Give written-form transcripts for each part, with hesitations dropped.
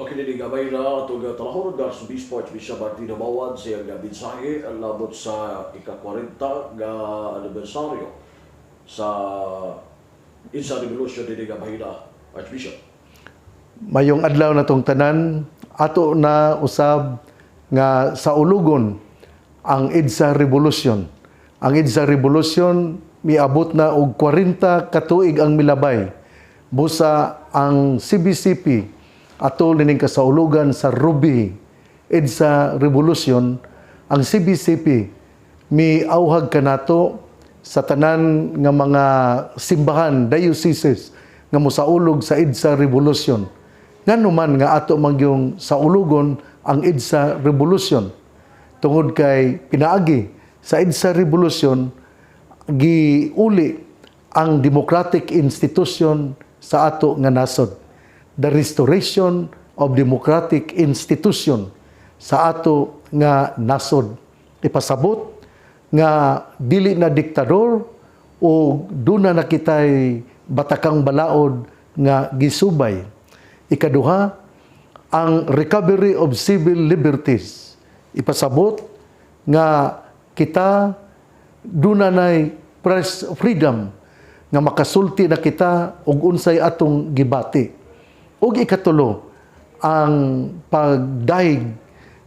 Okay, diri gamay na atong talahon nga Arsobispo, Archbishop Martin Jumawan, sa iyang mensahe labot sa ika-40 nga anibersaryo sa EDSA Revolution diri nga mahina, Archbishop. Mayong adlaw na tong tanan, ato na usab nga saulugon ang EDSA Revolution. Ang EDSA Revolution miabot na og 40 katuig ang milabay. Busa ang CBCP ato nining kasaulugan sa Ruby EDSA Revolution, ang CBCP miauhag kanato sa tanan nga mga simbahan, dioceses nga mosaulog sa EDSA Revolution. Ngano man nga ato mangyong saulugon ang EDSA Revolution? Tungod kay pinaagi sa EDSA Revolution giuli ang democratic institution sa ato nga nasod. The restoration of democratic institution sa ato nga nasod. Ipasabot nga dili na diktador o duna na kitay batakang balaod nga gisubay. Ikaduha, ang recovery of civil liberties. Ipasabot nga kita duna nay press freedom nga makasulti na kita og unsay atong gibati. Ug ikatulo, ang pagdahig,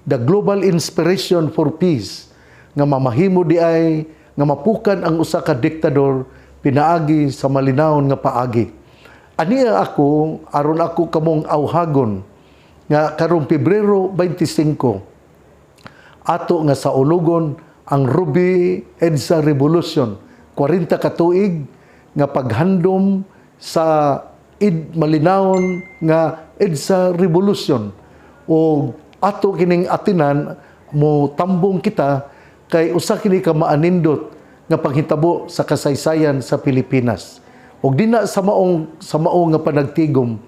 the global inspiration for peace, nga mamahimo di ay nga mapukan ang usa ka diktador pinaagi sa malinawon nga paagi. Aniya ako aron ako kamong auhagon nga karong Pebrero 25 ato nga saulugon ang Ruby EDSA Revolution, 40 ka tuig nga paghandom sa id malinawon nga EDSA Revolution, o ato kining atinan, mo tambong kita kay usa kini ka maanindot nga panghitabo sa kasaysayan sa Pilipinas. Ug dina sa mao nga panagtigom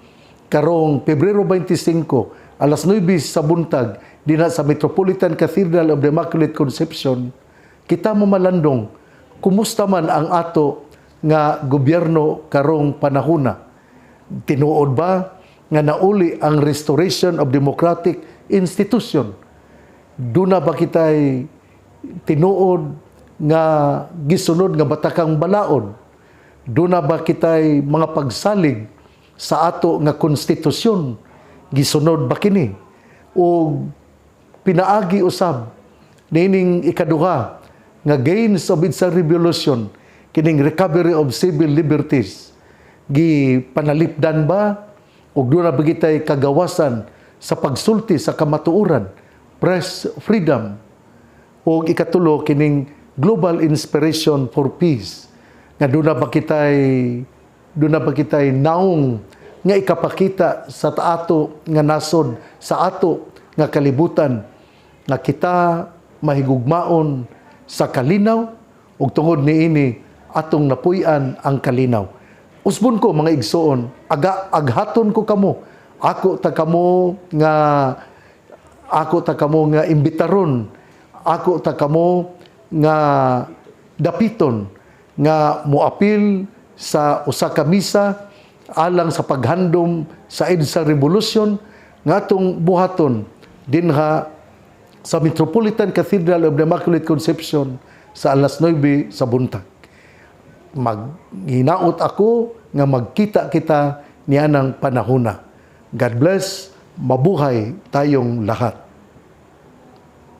karong Pebrero 25 alas 9 sa buntag dina sa Metropolitan Cathedral of the Immaculate Conception kita mo malandong kumusta man ang ato nga gobyerno karong panahona. Tinuod ba nga nauli ang restoration of democratic institution? Duna ba kitay tinuod nga gisunod nga batakang balaod? Duna ba kitay mga pagsalig sa ato nga konstitusyon? Gisunod ba kini? O pinaagi usab nining ikaduha nga gains of EDSA Revolution, kining recovery of civil liberties, gi panalipdan ba ug duna ba kitay kagawasan sa pagsulti sa kamatuoran, press freedom? Ug ikatulo, kining global inspiration for peace, nga duna ba kitay naong nga ikapakita sa ato nga nasod, sa ato nga kalibutan, nga kita mahigugmaon sa kalinaw ug tungod niini atong napuy-an ang kalinaw? Usbon ko, mga igsoon, aga aghaton ko kamo. Ako ta kamo nga imbitaron. Ako ta kamo nga dapiton nga moapil sa usa ka misa alang sa paghandom sa EDSA Revolution nga atong buhaton dinha sa Metropolitan Cathedral of the Immaculate Conception sa alas 9 sa buntag. Maghinaot ako nga magkita kita nianang panahona. God bless, mabuhay tayong lahat.